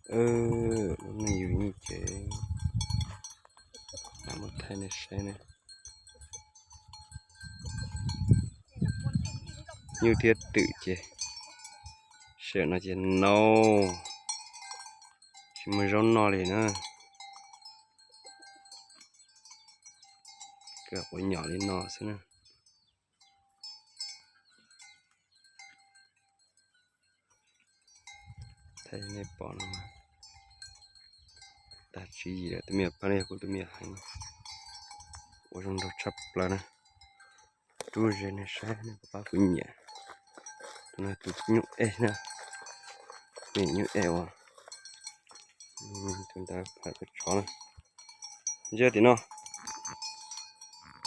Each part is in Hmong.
Lub neej yus nyuj ces lam muab thaij nej saib ne. Nyuj thiab twm ces sawm no ces no tsis muaj zaub noj li na. Kawg quav nyom li no xwb na. Thaij nej pom no, tag tswv yim lawm. Tus me nyuam pab no yog kuv tus me nyuam heev, ua zoo nraug tshaj plaws na. Rub ze nej saib, nej pab kuv nyiam. Tus no tus nyuj ej na, me nyuj ej uas tus ntawd pab kuv tshov na. Ntsia tim no,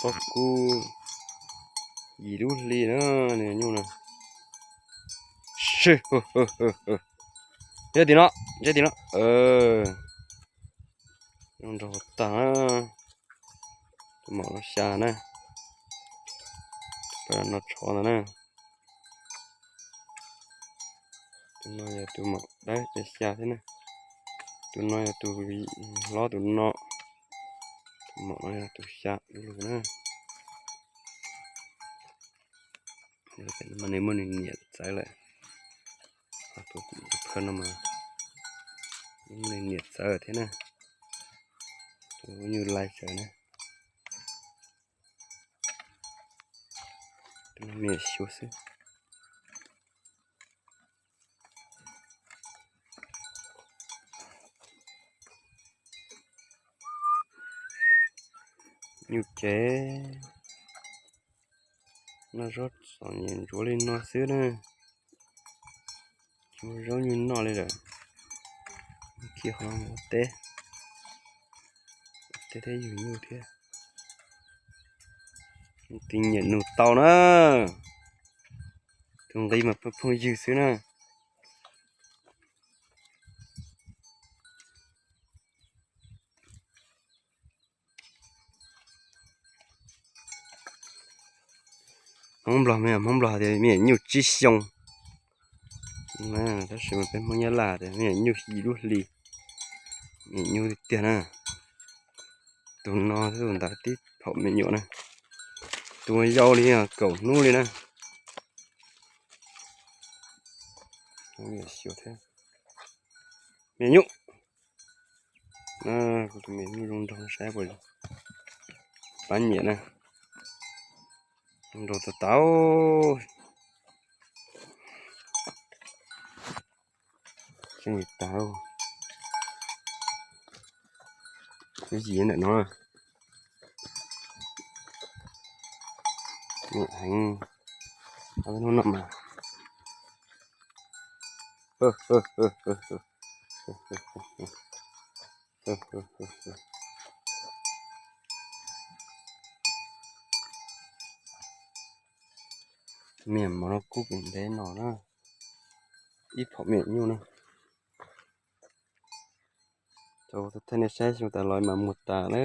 pob kub yim lub hli na, nws nyuj na. Ntsia tim no, ntsia tim no. Zoo nraug tag na. Tus maum no xya na. Pab no tshov ntawd na. Tus no yog tus maum dawb xya thiab na. Tus no yog tus hlob tus no. Tus maum no yog tus xya du lug na. Nws muaj nws niam txawv lawm. Tus phawj no mas muaj nws niam txawv thiab na. Tus nyuj lais tsawv na. Tus no me nyuam xyuas xwb. Nyuj ces noj zaub txom nyem ntsuav li no xwb na. Tsis muaj zaub nyuj noj li lawm. Khi qhov no mus ua teb, ua teb thiab yug nyuj thiab. Tus nyiam nug tau na, tus nqi mas pheej phooj ywg xwb na. Hmoob Nplog, me nyuam Hmoob Nplog tias me nyuam nyuj tsib xyoo, tab sis mas peb Hmoob Nyab Laj tias me nyuam nyuj yim lub hli. Me nyuam nyuj tiag tiag na. Tus no thiab tus ntawd tib phaum me nyuam na. Tus yau li kaum hnub li na. Me nyuam, kuv tus me nyuam zoo nraug saib puas zoo. Pab nyiam na. Zoo nraug tas tas. Tseeb li tas. Lub yim ntawm no. Nyiam heev. Hnub no mas me nyuam mov no kub pem ntev no na, ib phaum me nyuam nyuj na. Thaij nej saib xyoo tas los mas muag tas lawm.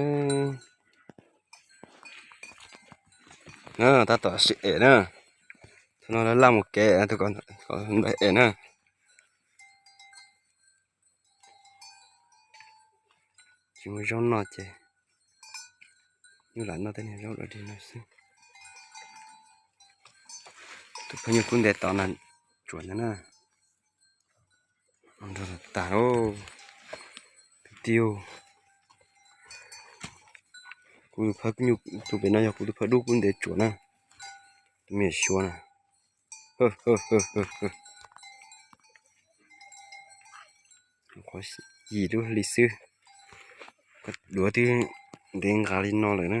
Tab tom sib em na, thaum no laj laj mus kev, tus kom ntawd em na. Tsis muaj zaub noj ces nyuj lam noj tej niag zaub dog dig no xwb. Tus pheej nyuj kub ntev tod na, tsuas ntawd na. Nrog tas lauj. Tus tij, kuv tus phawj nyuj tus pem no yog kuv tus phawj dub kub ntev tsuas na. Tus me nyuam xyuas na. Qhov yim lub hli xwb, duav twb ntev nqas li no lawm na.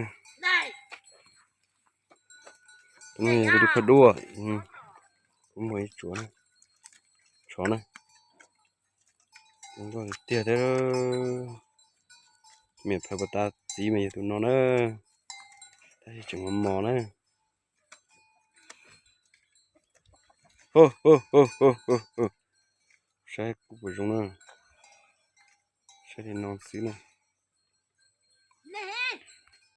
Tus no yog kuv tus phawj dub, kuv muag ib tsuas, tshov na. Zoo nkauj tiag thiab. Me nyuam phawj puas tas txiv mas yog tus no na, tab sis tseem mos mos na. Saib kub puas zoo na. Saib li no xwb na.